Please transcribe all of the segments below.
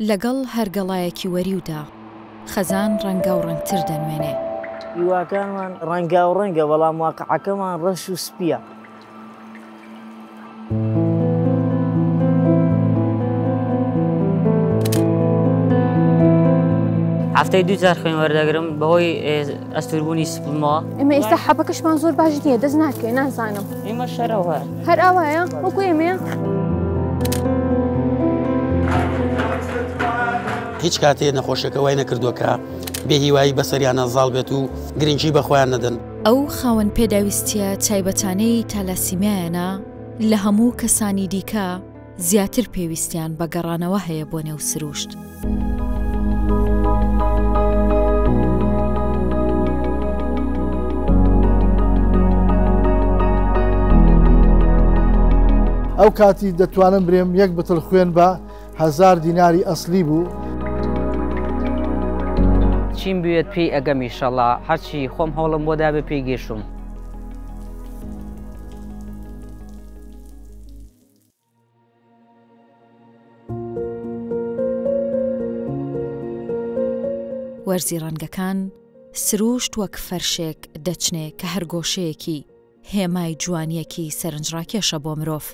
لەگەڵ هەر گەڵایەکی وەریودا، خەزان ڕەنگاوڕەنگتر دەنوێنێ. هیواکانمان ڕەنگاوڕەنگە، بەڵام واقعەکەمان ڕەش و سپییە. هەفتەی دووجار خوێن وەردەگرم بەهۆی ئەستوربوونی سپڵمەوە. ئێمە ئێستا حەبەکەشمان زۆر باش نییە دەست ناکەوێ نازانم. ئێمە شەرەوە. هەر ئاوایە وەکو ئێمەیە. هیچ کاتێ نەخۆشیەکە وای نەکردووە کە بێ هیوایی بەسەریانە زاڵ بێت و گرنگی بە خۆیان نەدەن. ئەو خاوەن پێداویستییە تایبەتانەی تالاسیمیایانە لە هەموو کەسانی دیکە زیاتر پێویستیان بە گەڕانەوە هەیە بۆ نێو سروشت. ئەو کاتی دەتوانم برێم یەک بتڵ خوێن بە هەزار دیناری ئەسلی بوو. چیم بوێت پێی ئەگەم ئیشەڵا هەرچی خۆم هەوڵم بۆ دابێ پێی گەشتوم. وەرزی ڕەنگەکان، سرووشت وەک فەرشێک دەچنێ کە هەر گۆشەیەکی هێمای جوانییەکی سەرنجڕاکێشە بۆ مرۆڤ،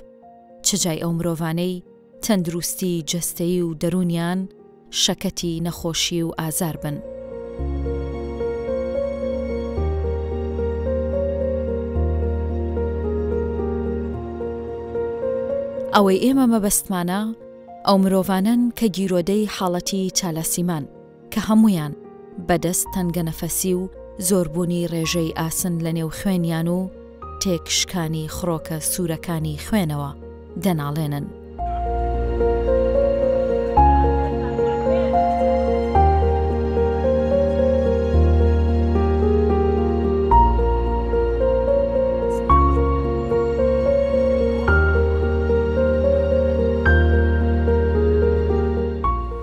چ جای ئەو مرۆڤانەی تەندروستی جەستەیی و دەروونیان شەکەتی نەخۆشی و ئازار بن. ئەوەی ئێمە مەبەستمانە ئەو مرۆڤانەن کە گیرۆدەی حاڵەتی تالاسیمان، کە هەموویان بەدەست تەنگەنەفەسی و زۆربوونی ڕێژەی ئاسن لەنێو خوێنیان و تێکشکانی خڕۆکە سوورەکانی خوێنەوە دەناڵێنن.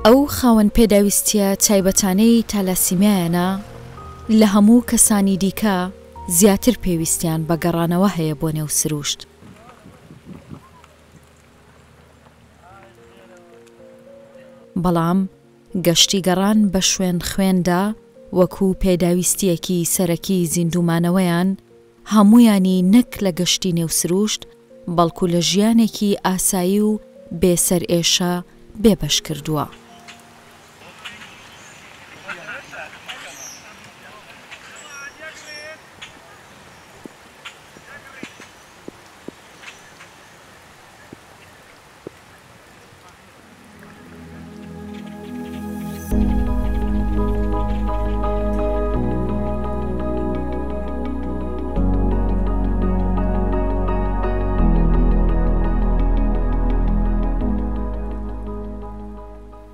ئەو خاوەن پێداویستییە تایبەتانەی تالاسیمیایانە لە هەموو کەسانی دیکە زیاتر پێویستیان بە گەڕانەوە هەیە بۆ نێو سروشت. بەڵام گەشتی گەڕان بە شوێن خوێندا وەکو پێداویستییەکی سەرەکی زیندوومانەوەیان هەموویانی نەک لە گەشتی نێو سروشت، بەڵکو لە ژیانێکی ئاسایی و بێ سەرئێشە بێبەش کردووە.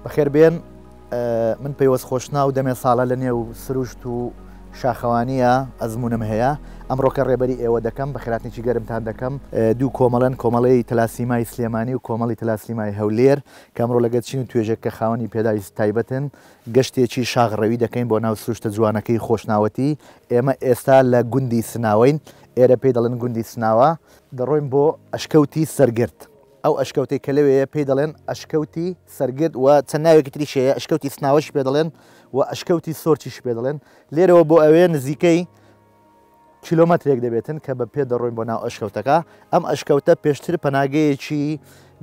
بەخێربێن من پەیوەست خۆشناو دەمێ ساڵە لە نێو سروشت و شاخەوانیە ئەزمونم هەیە ئەمڕۆکە ڕێبەری ئێوە دەکەم بەخێراتنێکی گەرمتان دەکەم دوو کۆمەڵەن کۆمەڵەی تەلاسیمای سلێمانی و کۆمەڵی تەلاسیمای هەولێر کە ئەمڕۆ لەگەڵ چین و توێژێک کە خاوەنی پێداویستی تایبەتن گەشتێکی شاخڕەوی دەکەین بۆ ناو سروشتە جوانەکەی خۆشناوەتی ئێمە ئێستا لە گوندی سناوەین ئێرە پێی دەڵێن گوندی سناوە دەڕۆین بۆ ئەشکەوتی سەرگرد ئەو ئەشکەوتەی کە لەوێیە پێی دەڵێن ئەشکەوتی سەرگرد و چەند ناوێکی تریش هەیە ئەشکەوتی سناوەش پێ دەڵێن و ئەشکەوتی سۆرچیش پێ دەڵێن لێرەوە بۆ ئەوێ نزیکەی کیلۆمەترێک دەبێتن کە بە پێ دەڕۆین بۆ ناو ئەشکەوتەکە ئەم ئەشکەوتە پێشتر پەناگەیەکی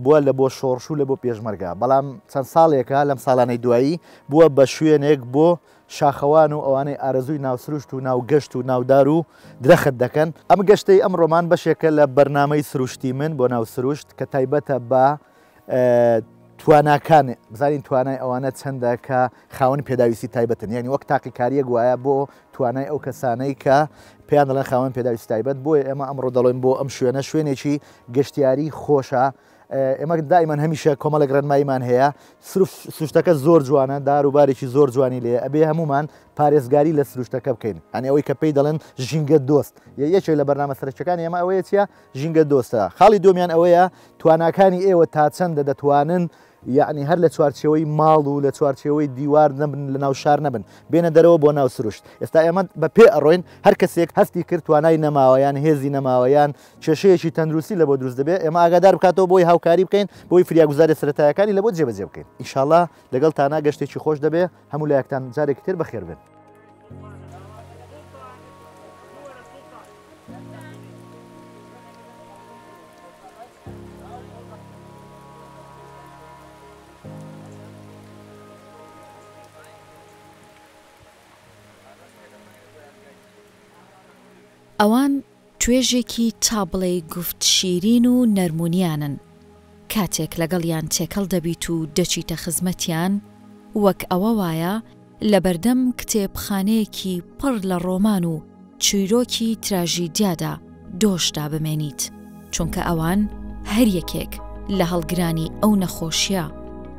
بووە لە بۆ شۆڕش و لە بۆ پێشمەرگە بەڵام چەند ساڵێکە لەم ساڵانەی دوایی بووە بە شوێنێک بۆ شاخەوان و ئەوانەی ئارەزووی ناو سروشت و ناو گەشت و ناودار و درەخت دەکەن. ئەم گەشتەی ئەمڕۆمان بەشێکە لە بەرنامەی سروشتی من بۆ ناو سروشت کە تایبەتە بە تواناکان، بزانین توانای ئەوانە چەندە کە خاوەنی پێداویستی تایبەتن، یانی وەک تاقیکارییەک وایە بۆ توانای ئەو کەسانەی کە پێیان دەڵێن خاوەن پێداویستی تایبەت، بۆیە ئێمە ئەمڕۆ دەڵێین بۆ ئەم شوێنە شوێنێکی گەشتیاری خۆشە، ئێمە دائیمەن هەمیشە کۆمەڵێک ڕێنماییمان هەیە، سروشتەکە زۆر جوانە، دار و بارێکی زۆر جوانی لێیە، ئەبێ هەموومان پارێزگاری لە سروشتەکە بکەین، یانی ئەوەی کە پێی دەڵێن ژینگە دۆست، یەکێک لە بەرنامە سەرەکیەکانی ئێمە ئەوەیە چییە؟ ژینگە دۆستە. خاڵی دووەمیان ئەوەیە تواناکانی ئێوە تا چەندە دەتوانن یەعنی هەر لە چوارچێوەی ماڵ و لە چوارچێوەی دیوار نەبن لە ناو شار نەبن بێنە دەرەوە بۆ ناو سروشت ئێستا ئێمە بە پێ ئەڕۆین هەر کەسێک هەستی کرد توانای نەماوە یان هێزی نەماوە یان کێشەیەکی تەندروستی لە بۆ دروست دەبێت ئێمە ئاگادار بکاتەوە بۆی هاوکاری بکەین بۆی فریاگوزاری سەرەتایەکانی لە بۆ جێبەجێ بکەین ئیشاڵا لەگەڵ تانا گەشتێکی خۆش دەبێ هەموو لایەکتان جارێکی تر بەخێر بێن. ئەوان توێژێکی تا بڵێی گفت شیرین و نەرمونیانن، کاتێک لەگەڵیان تێکەڵ دەبیت و دەچیتە خزمەتیان، وەک ئەوە وایە لەبەردەم کتێبخانەیەکی پڕ لە ڕۆمان و چیرۆکی تراژیدیادا دۆش دابمێنیت، چونکە ئەوان هەر یەکێک لە هەڵگرانی ئەو نەخۆشییە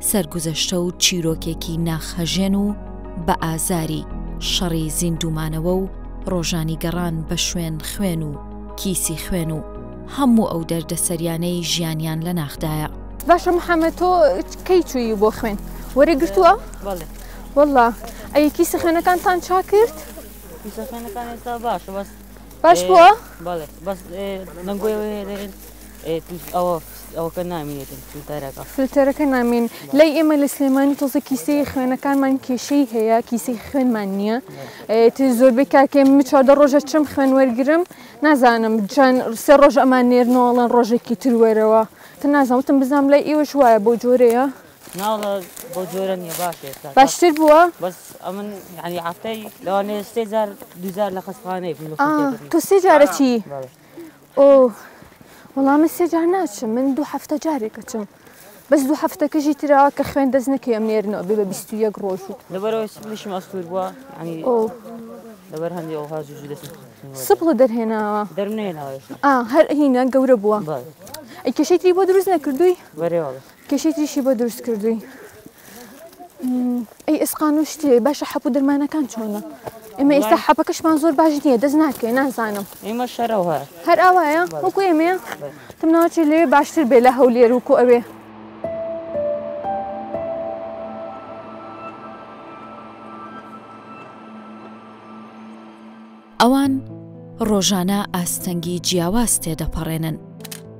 سەرگوزەشتە و چیرۆکێکی ناخهەژێن و بە ئازاری شەڕی زیندوومانەوە و ڕۆژانی گەڕان بە شوێن خوێن و کیسی خوێن و هەموو ئەو دەردەسەریانەی ژیانیان لە ناخدایە. باشە محەمەد تۆ کەی چووی بۆ خوێن؟ وەرە گرتووە؟ بەڵێ. وەڵا ئەی کیسە خوێنەکانتان چاک کرد؟ کیسە خوێنەکان ئێستا باشە بەس باش بووە؟ بەڵێ بەس دەنگۆی ئەوەیە دەرێن ئەوە ئەوەکە نامینێتن فلتەرەکە. فلتەرەکە نامین. لای ئێمە لە سلێمانی تۆزە کیسەی خوێنەکانمان کێشەی هەیە کیسەی خوێنمان نییە زۆربەی کاکێ من 14 ڕۆژە چم خوێن وەرگرم نازانم چەند سێ ڕۆژ ئەمان نێرنەوە ئەڵێن ڕۆژێکی تر وەرەوە تر نازانم وتم بزانم لای ئێوەش وایە بەو جۆرەیە؟ ناوەڵا بەو جۆرە نییە باشە ئێستا باشتر بووە؟ بەس ئەمن یعنی هەفتەی لەوانەیە سێ جار دوو جار لە خەستخانەیە بم ئا تۆ سێ جارە چی؟ ئۆ وەڵا من سێ جار ناچم من دوو هەفتە جارێک ئەچم بەس دوو هەفتەکەشی ترا کە خوێن دەست نەکەی ئەم نێرنەوە بێ بە 21 ڕۆژ و لەبەرەوەی سپڵیشم ئەستوور بووە یعنی لەبەر هەندی ئەوها زوو زوو دەستم سپڵت دەرهێناوە؟ دەرم نەهێناوە ئێستا. ئا هەر هینە گەورە بووە. بەڵێ. ئەی کێشەی تری بۆ دروست نەکردووی؟ بەرێ وەڵا. کێشەی تریشی بۆ دروست کردووی. ئەی ئێسقان و شتێ باشە حەپ و دەرمانەکان چۆنە؟ ئێمە ئێستا حەپەکەشمان زۆر باش نییە دەست ناکەوێ نازانم. ئێمە شەرەوە هەر. هەر ئاوایە وەکو ئێمەیە؟ تم ناوچێ لەوێ باشتر بێ لە هەولێر وکو ئەوێ. ئەوان ڕۆژانە ئاستەنگی جیاواز تێدەپەڕێنن،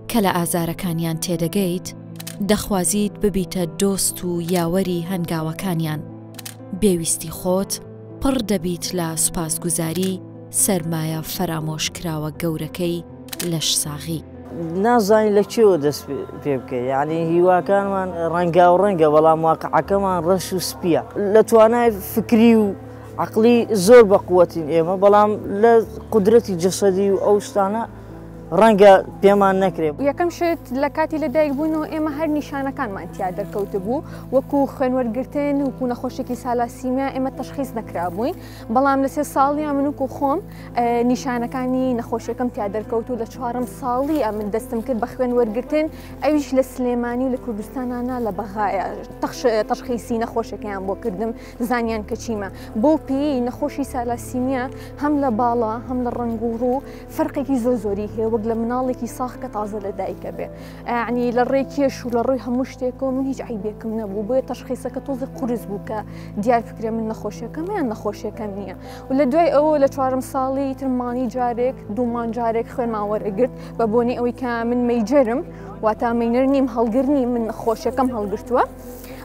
کە لە ئازارەکانیان تێدەگەیت، دەخوازیت ببیتە دۆست و یاوەری هەنگاوەکانیان، بێ ویستی خۆت پڕ دەبیت لە سوپاسگوزاری سەرمایە فەرامۆشکراوە گەورەکەی لەشساغی. نازانین لە کوێوە دەست پێ بکەین یعنی هیواکانمان ڕەنگاو ڕەنگە بەڵام واقعەکەمان ڕەش و سپیە لە توانای فکری و عەقڵی زۆر بە قوەتین ئێمە بەڵام لە قودرەتی جەسەدی و ئەو شتانە ڕەنگە پێمان نەکرێ. یەکەم شت لە کاتی لە دایک بوونەوە ئێمە هەر نیشانەکانمان تیا دەرکەوتبوو وەکو خوێن وەرگرتن وەکو نەخۆشێکی سالاسیمیا ئێمە تەشخیص نەکرابووین بەڵام لە سێ ساڵیان من وکو خۆم نیشانەکانی نەخۆشیەکەم تیا دەرکەوت و لە چوارەم ساڵیە من دەستم کرد بە خوێن وەرگرتن ئەویش لە سلێمانی و لە کوردستانانا لە بەغایە تەشخیسی نەخۆشەکەیان بۆ کردم زانیان کە چیمە. بەو پێیەی نەخۆشی سالاسیمیا هەم لە باڵا هەم لە ڕەنگ و ڕوو فەرقێکی زۆر زۆری هەیە وەک لە مناڵێکی ساغ کە تازە لە دایکە بێ یعنی لە ڕێی کێش و لە ڕووی هەموو شتێکەوە من هیچ عیبێکم نەبوو بۆیە تەشخیسەکە تۆزێ قورس بوو کە دیار بکرێ من نەخۆشیەکەم یان نەخۆشیەکەم نییە و لە دوای ئەوە لە چوارەم ساڵی تر مانگی جارێک دوو مانگ جارێک خوێنمان وەرەگرت بە بۆنی ئەوەی کە من مەیجەرم واتا مەینەر نیم هەڵگر نیم من نەخۆشیەکەم هەڵگرتووە.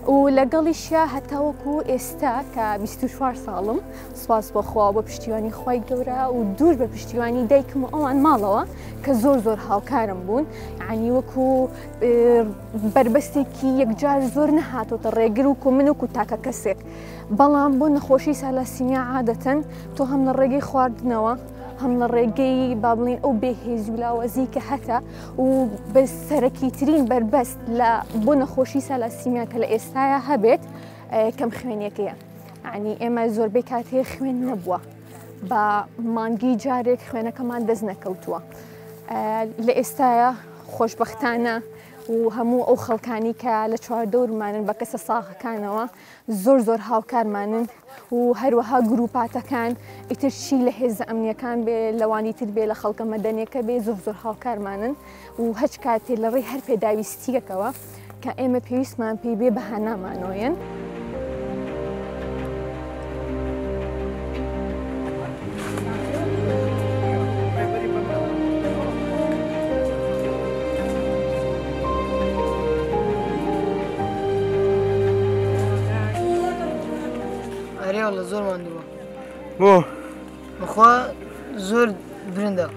و لەگەڵیشیا هەتاوەکو ئێستا کە 24 ساڵم سوپاس بۆ خوا بۆ پشتیوانی خوای گەورە و دوور بە پشتیوانی دایکم و ئەوان ماڵەوە کە زۆر زۆر هاوکارم بوون یعنی وەکو بەربەستێکی یەکجار زۆر نەهاتۆتە ڕێگر و من وەکو تاکە کەسێک بەڵام بۆ نەخۆشی سالاسیمیا عادەتەن تۆ هەم لە ڕێگەی خواردنەوە هەم لە ڕێگەی با بڵین ئەو بێهێزی و لاوازی کە هەتە و بە سەرەکیترین بەربەست لە بۆ نەخۆشی سالاسیمیا کە لە ئێستایا هەبێت کەم خوێنیەکەیە ینی ئێمە زۆربەی کاتێ خوێن نەبووە بە مانگی جارێک خوێنەکەمان دەست نەکەوتووە لە ئێستاە خۆشببختانە و هەموو ئەو خەڵکانی کە لە چواردەورمانن بە کەسە ساغەکانەوە زۆر زۆر هاوکارمانن و هەروەها گروپاتەکان ئیتر چی لە هێزە ئەمنیەکان بێ لەوانی تر بێ لە خەڵکە مەدەنیەکە بێ زۆر زۆر هاوکارمانن و هەچ کاتێ لە ڕێی هەر پێداویستیەکەوە. کە ئێمە پێویستمان پێی بێ بە هانامانەوەیەن. ئەرێ واللە زۆر ماندووە. بۆ؟ بەخوا زۆر برندە.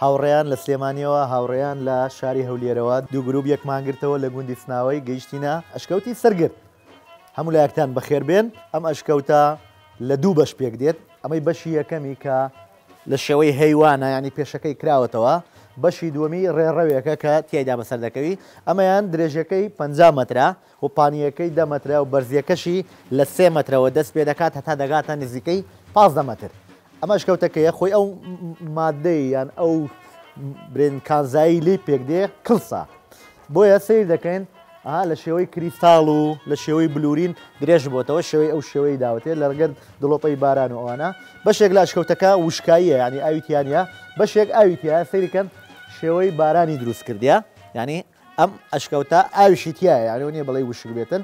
هاوڕێیان لە سلێمانیەوە، هاوڕێیان لە شاری هەولێرەوە، دوو گروپ یەکمان گرتەوە لە گوندی سناوەی گەیشتینە ئەشکەوتی سەرگرد. هەموو لایەکتان بەخێر بێن. ئەم ئەشکەوتە لە دوو بەش پێک دێت، ئەمەی بەشی یەکەمی کە لە شێوەی هەیوانە یانی پێشەکەی کراوەتەوە، بەشی دووەمی ڕێڕەوێکە کە تیایدا بەسەر دەکەوی، ئەمەیان درێژیەکەی 50 مەترە و پانییەکەی 10 مەترە و بەرزیەکەشی لە 3 مەترەوە دەست پێ دەکات هەتا دەگاتە نزیکەی 15 مەتر. ئەم ئەشکەوتەکەیە خۆی ئەو مادەی یان ئەو برێن کانزایی لێی پێک دێ کڵسە بۆیە سیر دەکەین ئەها لە شێوەی کریستاڵ و لە شێوەی بلورین درێژ بۆتەوە شێوەی ئەو شێوەی داوەتێ لە ڕگەر دڵۆپەی باران و ئەوانە بەشێک لە ئەشکەوتەکە وشکاییە یعنی ئاوی تیانە بەشێک ئاوی تیا سەیرکەن شێوەی بارانی دروست کردە یعنی ئەم ئەشکەوتە ئاویشی تیایە یانی نیە بڵێی وشک بێتن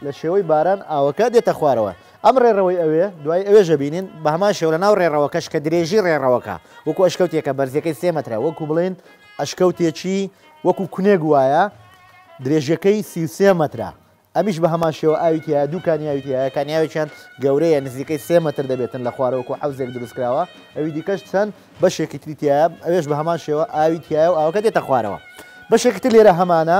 لە شێوەی باران ئاوەکە دێتە خوارەوە ئەم ڕێڕەوەی ئەوێ دوای ئەوێ ژەبینین بە هەمان شێوە لە ناو ڕێڕەوەکەش کە درێژی ڕێڕەوەکە وەکو ئەشکەوتێکە بەرزیەکەی سێ مەترە وەکو بڵێن ئەشکەوتێکی وەکو کونێک وایە درێژیەکەی 33 مەترە ئەمیش بە هەمان شێوە ئاوی تیایە، دوو کانیاوی تیایە، کانیاوێکیان گەورەیە نزیکەی سێ مەتر دەبێتن لە خوارەوە وەکو حەوزێک دروست کراوە، ئەوی دیکەش چەند بەشێکی تری تیایە، ئەوێش بە هەمان شێوە ئاوی تیایە و ئاوەکە دێتە خوارەوە. بەشێکی تر لێرە هەمانە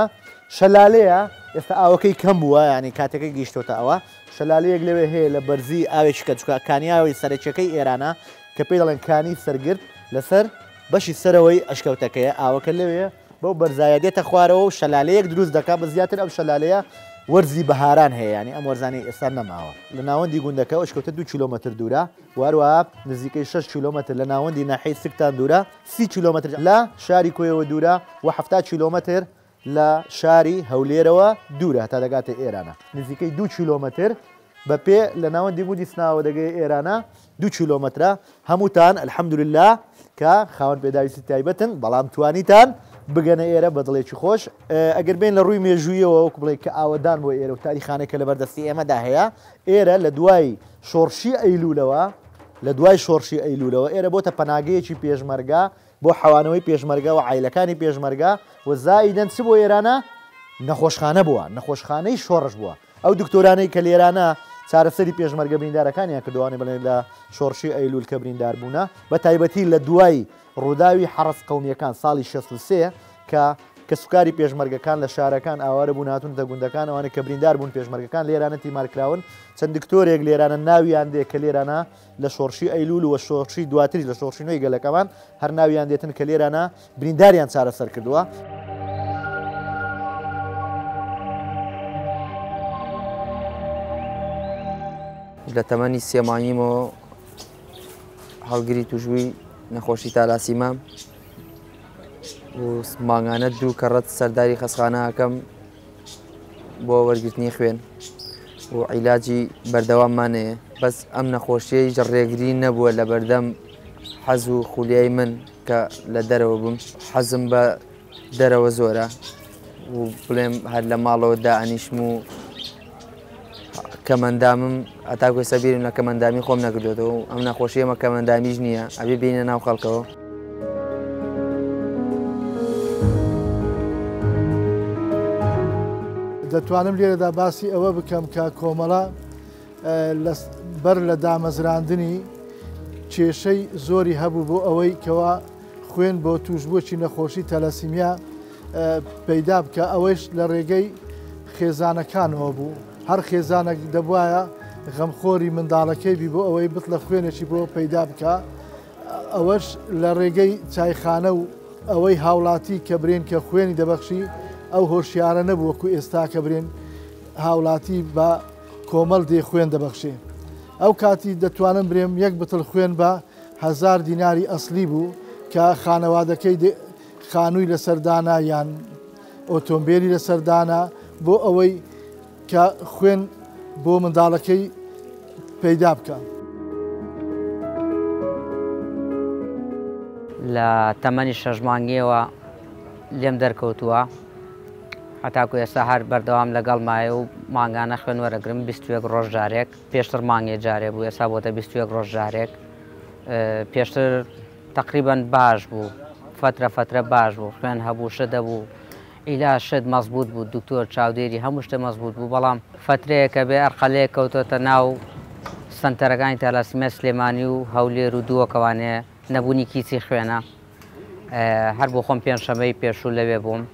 شەلالەیە، ئێستا ئاوەکەی کەم بووە، یانی کاتەکەی گەیشتۆتە ئەوە، شەلالەیەک لەوێ هەیە لە بەرزی ئاوێکی کە چونکە کانیاوی سەرەکیەکەی ئێرانە کە پێی دەڵێن کانی سەرگرد لەسەر بەشی سەرەوەی ئەشکەوتەکەیە، ئاوەکە لەوێ بەو بەرزایە دێتە خوارەوە و شەلالەیەک دروست دەکات، بە زیاتر ئەو شەلالەیە وەرزی بەهاران هەیە، یانی ئەم وەرزانەی ئێستا نەماوە. لە ناوەندی گوندەکە ئەشکەوتە دوو کیلۆمەتر دوورە و هەروەها نزیکەی شەش کیلۆمەتر لە ناوەندی ناحیەی سکتان دوورە، 30 کیلۆمەتر لە شاری کۆیەوە دوورە و 70 کیلۆمەتر لە شاری هەولێرەوە دوورە هەتا دەگاتە ئێرانە. نزیکەی دوو کیلۆمەتر بە پێ لە ناوەندی گوندی سناوە دەگەیە ئێرانە دوو کیلۆمەترە هەمووتان الحمدللە کە خاوەن پێداویستی تایبەتن بەڵام توانیتان بگەنە ئێرە بە دڵێکی خۆش ئەگەر بێن لە ڕووی مێژوویەوە وەکو بڵێ کە ئاوەدان بۆ ئێرە و تاریخانێک کە لەبەردەستی ئێمەدا هەیە ئێرە لە دوای شۆڕشی ئەیلولەوە لە دوای شۆڕشی ئەیلولەوە ئێرە بۆتە پەناگەیەکی پێشمەرگە بۆ حەوانەوەی پێشمەرگە و عایلەکانی پێشمەرگە و زائیدەن چ بۆ ئێرانە نەخۆشخانە بووە نەخۆشخانەی شۆڕش بووە ئەو دکتۆرانەی کە لێرانە چارەسەری پێشمەرگە بریندارەکانیان کردووە، ئەوانەی بڵێن لە شۆڕشی ئەیلوول کە بریندار بوونە، بە تایبەتی لە دوای ڕووداوی حەڕەس قەومییەکان ساڵی 63 کە کەسوکاری پێشمەرگەکان لە شارەکان ئاوارە بوون هاتوونەتە گوندەکان، ئەوانەی کە بریندار بوون پێشمەرگەکان لێرانە تیمار کراون، چەند دکتۆرێک لێرانە ناویان دێ کە لێرانە لە شۆڕشی ئەیلوول و شۆڕشی دواتریش لە شۆڕشی نوێی گەلەکەمان هەر ناویان دێتن کە لێرانە برینداریان چارەسەر کردووە. لە تەمەنی سێ مانگیمەوە هەڵگری توشبووی نەخۆشی تالاسیمام و مانگانە دوو کەڕەت سەرداری خەسخانە ئەکەم بۆ وەرگرتنی خوێن و عیلاجی بەردەواممان هەیە بەس ئەم نەخۆشیەی ڕێگری نەبووە لە بەردەم حەز و خولیای من کە لە دەرەوە بم حەزم بە دەرەوە زۆرە و بڵێم هەر لە ماڵەوە دائەنیشم و کەمەندامم ئەتاکو ئێستا بیرم لە کەمەندامی خۆم نەکردوێتەوە و ئەم نەخۆشی ئەمە کەمەندامیش نییە ئەبێ بینە ناو خەڵکەوە. دەتوانم لێرەدا باسی ئەوە بکەم کە کۆمەڵە بەر لە دامەزراندنی کێشەی زۆری هەبوو بۆ ئەوەی کەوا خوێن بۆ تووشبووەکی نەخۆشی تەلەسیمیا پەیدا بکە ئەوەیش لە ڕێگەی خێزانەکانەوە بوو هەر خێزانێک دەبواە غەمخۆری منداڵەکەی بی بۆ ئەوەی بتڵە خوێنێکی بۆ پەیدا بکە ئەوەش لە ڕێگەی چایخانە و ئەوەی هاوڵاتی کە برێن کە خوێنی دەبەخشی ئەو هۆشیارە نەبوو وەکو ئێستا کە برێن هاوڵاتی بە کۆمەڵ دێ خوێن دەبەخشێ. ئەو کاتی دەتوانم برێم یەک بتڵ خوێن بە هەزار دیناری ئەسڵی بوو کە خانەوادەکەی خانووی لەسەر دانا یان ئۆتۆمبێلی لەسەر دانا بۆ ئەوەی کە خوێن بۆ منداڵەکەی پەیدا بکا. لە تەمەنی شەش مانگیەوە لێم دەرکەوتووە. هەتاکو ئێستا هەر بەردەوام لەگەڵمایە و مانگانە خوێن وەرەگرم 21 ڕۆژ جارێک پێشتر مانگێ جارێ بوو ئێستا بۆتە 21 ڕۆژ جارێک پێشتر تقریبان باش بوو فترە فترە باش بوو خوێن هەبوو شت هەبوو ئیلا شت مەزبوط بوو دکتۆر چاودێری هەموو شتێ مەزبوط بوو بەڵام فترەیەکە بێ ئەرقەلەیەک کەوتۆتە ناو سەنتەرەکانی تالاسیمیا سلێمانی و هەولێر و دووەکەوانێ نەبوونی کیسی خوێنە هەر بۆ خۆم پێنجشەمەی پێشوو لەوێ بووم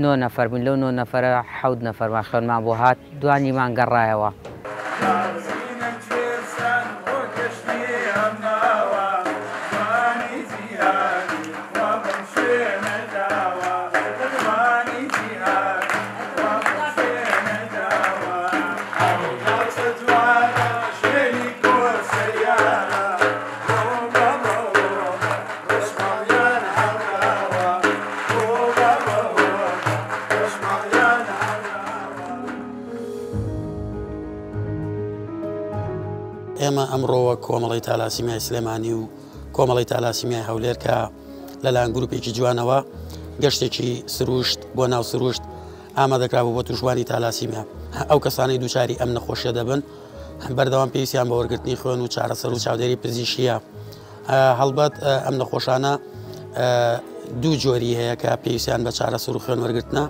نۆ نەفەر بووین لەو نۆ نەفەرە حەوت نەفەرمان خوێنمان بۆ هات دوانیمان گەڕایەوە. ئێمە ئەمڕۆ وەک کۆمەڵی تالاسیمیای سلێمانی و کۆمەڵی تالاسیمیای هەولێر کە لەلایەن گروپێکی جوانەوە گەشتێکی سروشت بۆ ناو سروشت ئامادەکرابوو بۆ تووشبووانی تالاسیمیا ئەو کەسانەی دووچاری ئەم نەخۆشیە دەبن بەردەوام پێویستیان بە وەرگرتنی خوێن و چارەسەر و چاودێری پزیشکیە هەڵبەت ئەم نەخۆشانە دوو جۆری هەیە کە پێویستیان بە چارەسەر و خوێن وەرگرتنە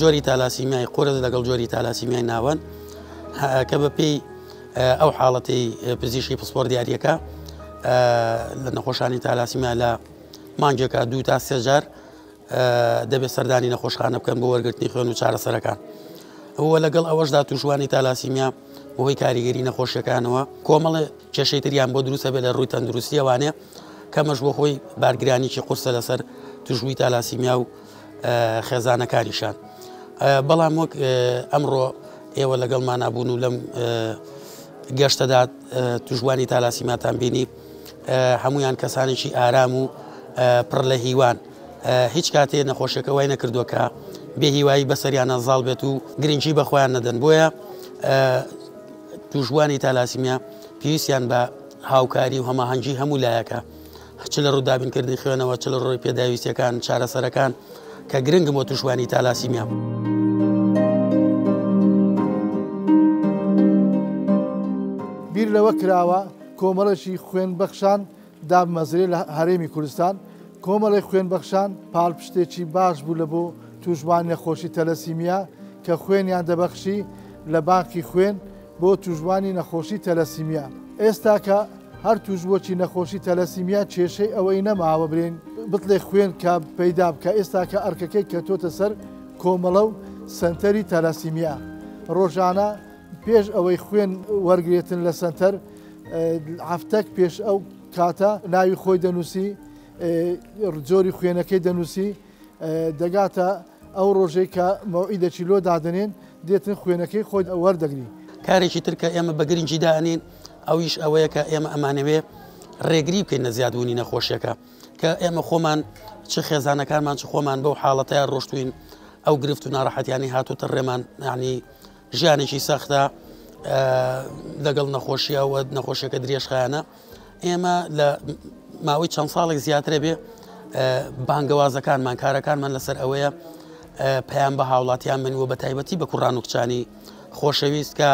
جۆری تالاسیمیای قورس لەگەڵ جۆری تالاسیمیای ناوەند کە بە پێی ئەو حاڵەتی پزیشکی پسپۆر دیارەکە لە نەخۆشانی تالاسیمیا لە مانگێکە دوو تا سێجار دەبێت سەردانی نەخۆشخانە بکەن بۆ وەرگرتنی خوێن و چارەسەرەکان و لەگەڵ ئەوەشدا تووشبووانی تالاسیمیا بەهۆی کاریگەری نەخۆشیەکانەوە کۆمەڵێ کێشەی تریان بۆ دروستە بێت لە ڕووی تەندروستیەوانێ کەمەش بۆ خۆی بارگرانیکی قورسە لەسەر توشبووی تالاسیمیا و خێزانەکانیشان بەڵام وەک ئەمڕۆ ئێوە لەگەڵمانە بوون و لەم گەشتەدا توشبووانی تالاسیماتان بینی هەمویان کەسانێکی ئارام و پڕ لە هیوان هیچ کاتێ نەخۆشیەکە وای نەکردووە کە بێ هیوایی بەسەریانە زاڵ بێت و گرنگی بە خۆیان نەدەن بۆیە توشبووانی تالاسیمیا پێویستیان بە هاوکاری و هەماهەنگی هەموو لایەکە چ لە ڕوو دابینکردنی خوێنەوە چ لە ڕووی پێداویستیەکان چارەسەرەکان کە گرنگم بۆ توشبووانی تالاسیمیا. بیر لەوە کراوە کۆمەڵێکی خوێنبەخشان دابمەزرێ لە هەرێمی کوردستان، کۆمەڵی خوێنبەخشان پاڵپشتێکی باش بوو لە بۆ تووشبووانی نەخۆشی تەلەسیمیا کە خوێنیان دەبەخشی لە بانقی خوێن بۆ تووشبووانی نەخۆشی تەلەسیمیا. ئێستاکە هەر تووشبووەکی نەخۆشی تەلەسیمیا کێشەی ئەوەی نەماوە برێن بتڵێ خوێن کە پەیدا بکا، ئێستاکە ئەرکەکەی کەتۆتە سەر کۆمەڵە و سەنتەری تەلەسیمیا ڕۆژانە پێش ئەوەی خوێن وەرگرێتن لە سەنتەر هەفتەک پێش ئەو کاتە ناوی خۆی دەنووسی جۆری خوێنەکەی دەنووسی دەگاتە ئەو ڕۆژەی کە مەوعیدەکی لۆ دادەنێن دێتن خوێنەکەی خۆی وەردەگری. کارێکی تر کە ئێمە بە گرنگی دائەنێین ئەویش ئەوەیە کە ئێمە ئەمانەوێ ڕێگری بکەین لە زیادبوونی نەخۆشیەکە کە ئێمە خۆمان چ خێزانەکانمان چ خۆمان بەو حاڵەتەیان ڕۆشتوین ئەو گرفت و ناڕەحەتیانی هاتوتە ڕێمان یعنی ژیانێکی سەختە لەگەڵ نەخۆشیە و نەخۆشیەکە درێژخایەنە. ئێمە لە ماوەی چەند ساڵێک زیاترە بێ بانگەوازەکانمان کارەکانمان لەسەر ئەوەیە پەیام بە هاوڵاتیان بن و بە تایبەتی بە کوڕان و کچانی خۆشەویست کە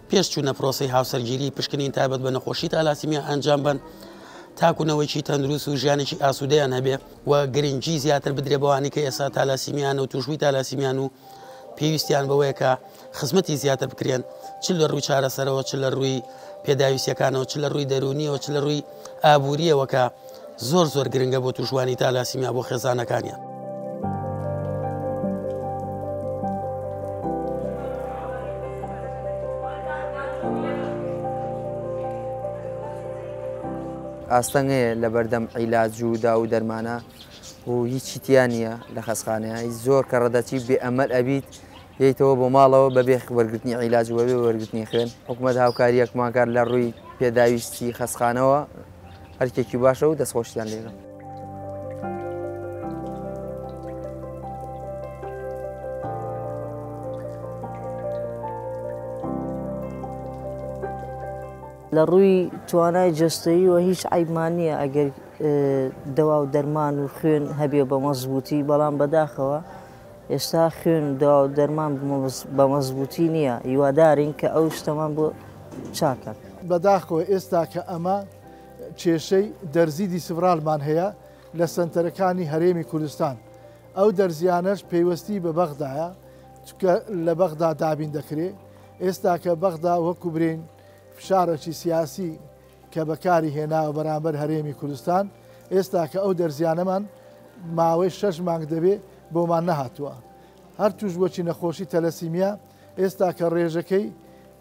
پێش چوونە پرۆسەی هاوسەرگیری پشکنین تایبەت بە نەخۆشی تالاسیمیا ئەنجام بن تاکو نەوەیەکی تەندروست و ژیانێکی ئاسوودەیان هەبێ و گرنگی زیاتر بدرێ بەوانی کە ئێستا تالاسیمیان و تووشبووی تالاسیمیان و پێویستیان بەوەیە کە خزمەتی زیاتر بکرێن چ لە ڕووی چارەسەرەوە چ لە ڕووی پێداویستیەکانەوە چ لە ڕووی دەروونیەوە چ لە ڕووی ئابووریەوە کە زۆر زۆر گرنگە بۆ تووشبووانی تالاسیمیا بۆ خێزانەکانیان. ئاستەنگ هەیە لەبەردەم عیلاج و داو و دەرمانە و هیچی تیا نییە لە خەسخانەیە زۆر کە ڕەدەچی بێ ئەمەل ئەبیت یەیتەوە بۆ ماڵەوە بەبێ وەرگرتنی عیلاج و بەبێ وەرگرتنی خوێن حکومەت هاوکاریەکمان کار لە ڕووی پێداویستی خەسخانەوە ئەرکێکی باشە و دەستخۆشیان لێکەم. لە ڕووی توانای جەستەییەوە هیچ عەیبمان نییە ئەگەر دەوا و دەرمان و خوێن هەبێ بە مەزبووتی، بەڵام بەداخەوە ئێستا خوێن و دەوا و دەرمان بە مەزبووتی نییە، هیوادارین کە ئەو شتەمان بۆ چاکەن. بەداخەوە ئێستا کە ئەمە کێشەی دەرزی دیسڤرالمان هەیە لە سەنتەرەکانی هەرێمی کوردستان، ئەو دەرزیانەش پەیوەستی بە بەغدایە، چونکە لە بەغدا دابین دەکرێ، ئێستا کە بەغدا وەکو برێین فشارێکی سیاسی کە بەکاری هێناوە بەرامبەر هەرێمی کوردستان، ئێستا کە ئەو دەرزیانەمان ماوەی شەش مانگ دەبێ بۆمان نەهاتووە. هەر تووشبووەکی نەخۆشی تەلەسیمیا ئێستا کە ڕێژەکەی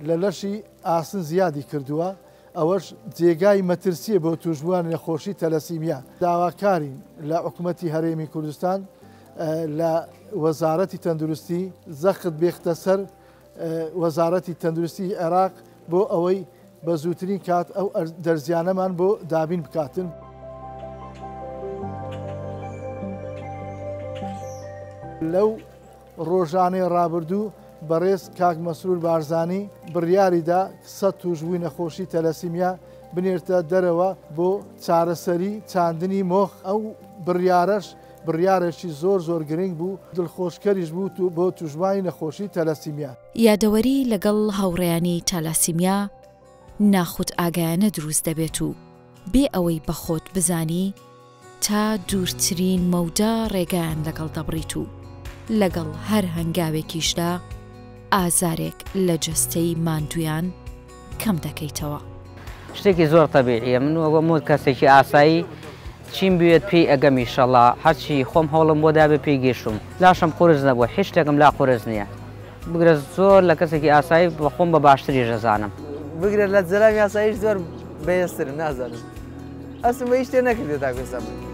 لە لەشی ئاسن زیادی کردووە، ئەوەش جێگای مەترسییە بۆ تووشبووانی نەخۆشی تەلەسیمیا. داواکارین لە حکومەتی هەرێمی کوردستان، لە وەزارەتی تەندروستی زەخت بێختە سەر وەزارەتی تەندروستی عێراق بۆ ئەوەی بە زووترین کات ئەو دەرزیانەمان بۆ دابین بکاتن. لەو ڕۆژانەی ڕابردوو بەڕێز کاک مەسرور بارزانی بڕیاریدا 100 تووشبووی نەخۆشی تەلەسیمیا بنێرتە دەرەوە بۆ چارەسەری چاندنی مۆخ، ئەو بڕیارەش بڕیارێکی زۆر زۆر گرنگ بوو، دڵخۆشکەریش بوو بۆ تووشبووانی نەخۆشی تەلەسیمیا. یادەوەری لەگەڵ هاوڕێیانی تالاسیمیا ناخودئاگایانە دروست دەبێت و بێ ئەوەی بە خۆت بزانی تا دوورترین مەودا ڕێگایان لەگەڵ دەبڕیت و لەگەڵ هەر هەنگاوێکیشدا ئازارێک لە جەستەی ماندوویان کەم دەکەیتەوە. شتێکی زۆر تەبیعیە من وەک مۆ کەسێکی ئاسایی چیم بوێت پێی ئەگەم ئیشەڵا هەرچی خۆم هەوڵم بۆ دابێ پێی گەیشتوم لاشم قورس نەبووە هیچ شتێکم لا قورس نییە بگرە زۆر لە کەسێکی ئاسایی بە خۆم بە باشتریش دەزانم. بگرە لە جەلامی ئاساییش زۆر بەهێزترم نازانم ئەسم بە هیچ شتێ نەکردووە تاکو ئێستا من.